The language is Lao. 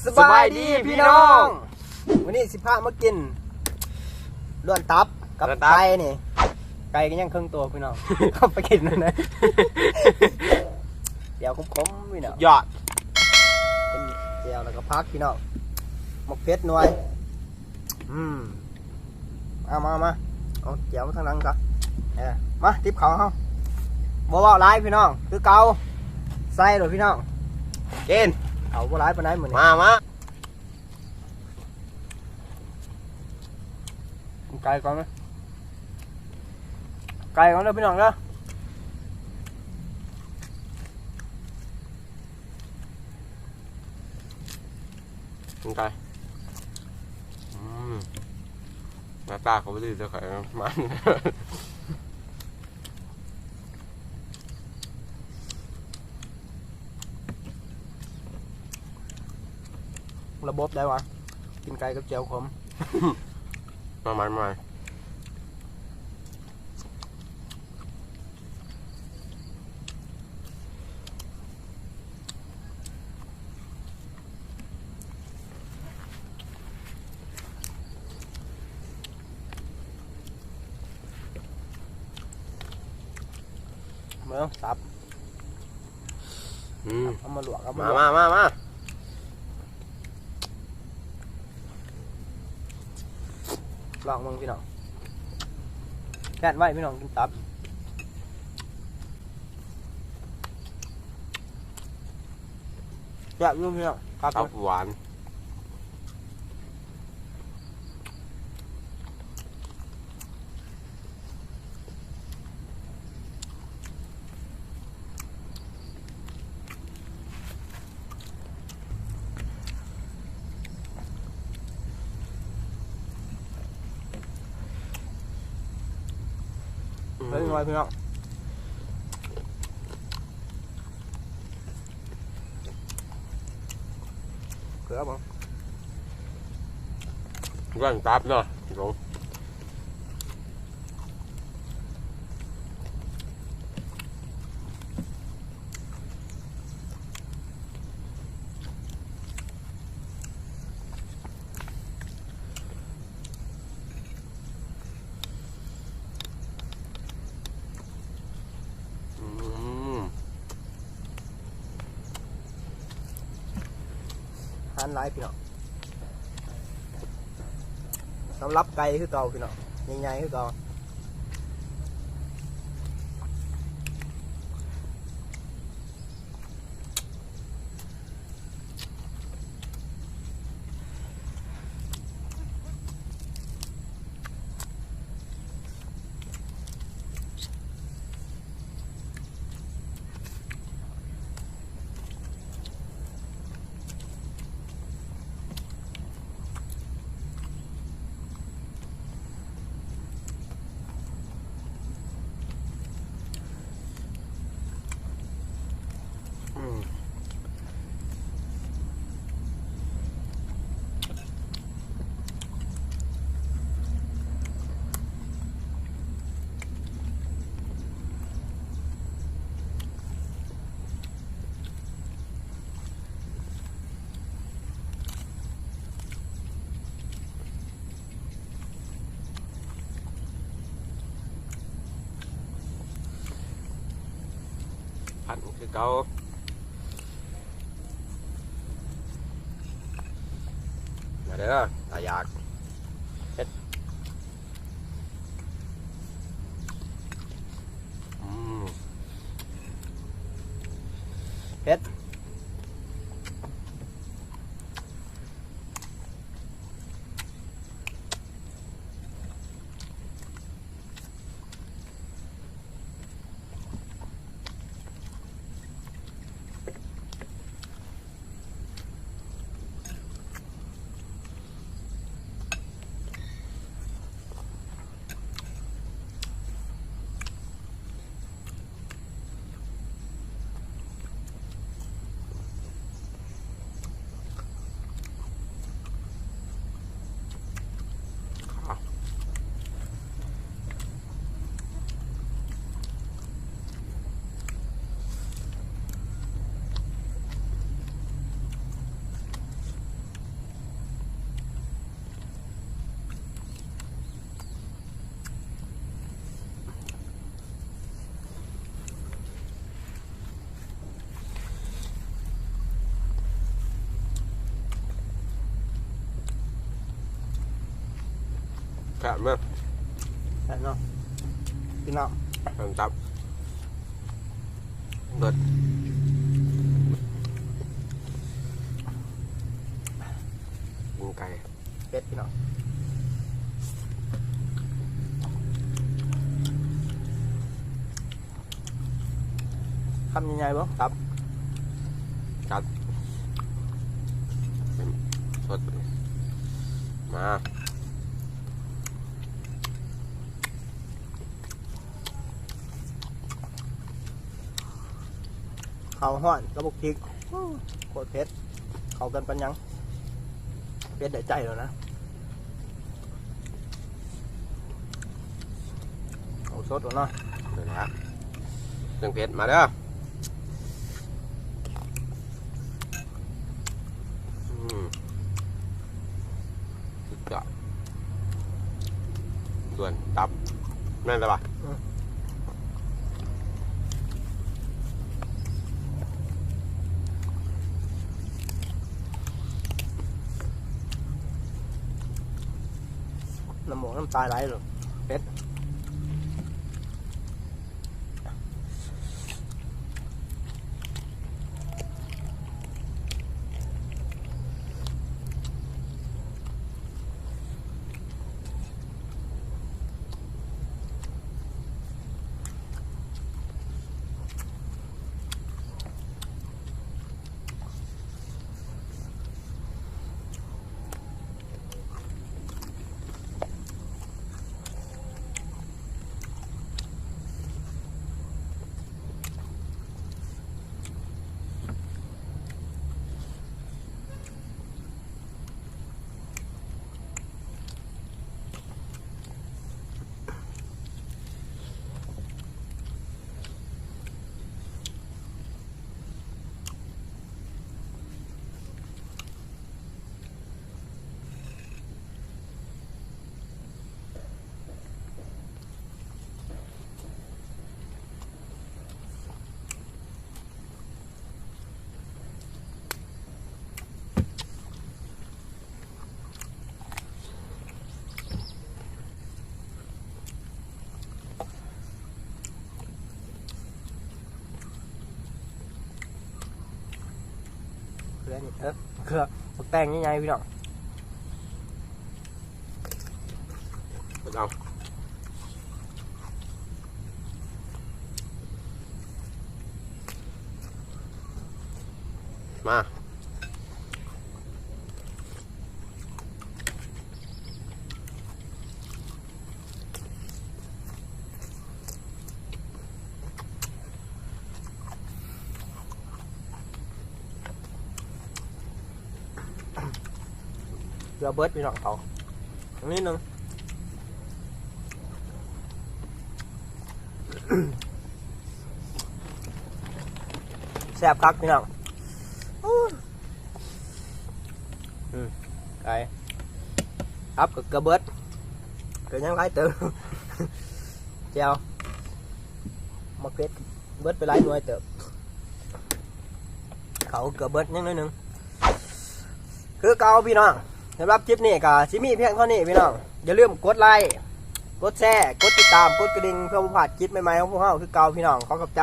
ສະບາຍດີພີ່ນ້ອງ ມື້ນີ້ຊິພາມາກິນລ້ວນຕັບກັບ ລ້ວນຕັບ ໄກ່ນີ້ ໄກ່ກໍຍັງເຄິ່ງໂຕພີ່ນ້ອງ ເອົາໄປກິນນັ້ນນະ ແຈ່ວຂົມໆ ພີ່ນ້ອງ ຍອດ ເປັນແຈ່ວແລ້ວກໍຜັກພີ່ນ້ອງ ໝາກເຜັດໜ່ວຍ ອືມ ເອົາມາ ມາ ເອົາແຈ່ວມາທາງຫຼັງຊະ ເອີ ມາ ຕິບເຂົ້າເຮົາ ບໍ່ເວົ້າຫຼາຍພີ່ນ້ອງ ຄືເກົ່າ ໃສ່ໂລດພີ່ນ້ອງ ກິນ ເຂົ້າບໍ່ຫຼາຍປານໃດມື້ນີ້ ມາ ມາ ກິນໄກ່ກ່ອນນະ ໄກ່ກ່ອນເດີພີ່ນ້ອງເດີ ກິນໄກ່ ອືມ ໜ້າຕາກໍບໍ່ດີເທົ່າໄຂ່ມັນ ລະບົບໄດ້ວະ ກິນໄກ່ກັບແຈ່ວຂົມ ມາໃໝ່ ມາໃໝ່. ເບິ່ງ ຕັບ ອືມ ເອົາມາລວກ ເອົາມາ ມາ ລວກ ມາ ມາ ມາ ລອງເບິ່ງພີ່ນ້ອງ ແຄນໄວ້ພີ່ນ້ອງ ກິນຕັບ ແຊບຢູ່ພີ່ນ້ອງ ຄັກ ຕັບຫວານ ເປັນໄງພີ່ນ້ອງ ເກືອບໍ່ ລ້ວນຕັບເນາະ ອືມ ອາຫານຫຼາຍພີ່ນ້ອງ ສຳລັບໄກ່ຄືເກົ່າພີ່ນ້ອງ ໃຫຍ່ໆຄືເກົ່າ. ອືມ ພັນຄືເກົ່າ ມາເດີ ຕາຢາກ ເຜັດ ອືມ ເຜັດ. ອ ແຊບເນາະ ແຊບເນາະ ພີ່ນ້ອງ ເບິ່ງຕັບ ເບິດ ກິນໄກ່ ເຜັດ ພີ່ນ້ອງ. ຄຳໃຫຍ່ໆ ບໍ່ ຕັບ ຕັບ ເປັນສົດ ມາ ເຂົ້າຮ້ອນກັບບັກພິກ ໂຄດເຜັດ ເຂົ້າກັນປານຫຍັງ. ເຜັດໄດ້ໃຈແລ້ວນະ ເອົາສົດແລ້ວເນາະ ເອົາເຄື່ອງເຜັດມາເດີ ອືມ ສຸດຍອດ ສ່ວນຕັບ ແມ່ນແລ້ວວະ ອືມ ນ້ຳໝູກນ້ຳຕາໄຫຼໂລດ ເຜັດ. ເກືອນີ້ ເອີ ເກືອ ໝາກແຕງໃຫຍ່ໆ ພີ່ນ້ອງ ເອົາ ມາ. ເກືອເບິດ ພີ່ນ້ອງ ເອົາ ນິດໜຶ່ງ ແຊບຄັກ ພີ່ນ້ອງ ອືມ ໄກ່ ຕັບກໍເກືອເບິດ ກໍຍັງຫຼາຍເຕີບ ແຈ່ວ ໝາກເຜັດ ເບິດໄປຫຼາຍໜ່ວຍເຕີບ ເຂົ້າເກືອເບິດ ຍັງໜ້ອຍໜຶ່ງ ຄືເກົ່າ ພີ່ນ້ອງ. ສຳລັບຄລິບນີ້ກໍຊິມີພຽງເທົ່ານີ້ ພີ່ນ້ອງ. ຢ່າລືມກົດໄລ ກົດແຊ ກົດຕິດຕາມ ກົດກະດິ່ງ ເພື່ອບໍ່ພາດຄລິບໃໝ່ໆຂອງພວກເຮົາຄືເກົ່າ ພີ່ນ້ອງ. ຂໍຂອບໃຈ.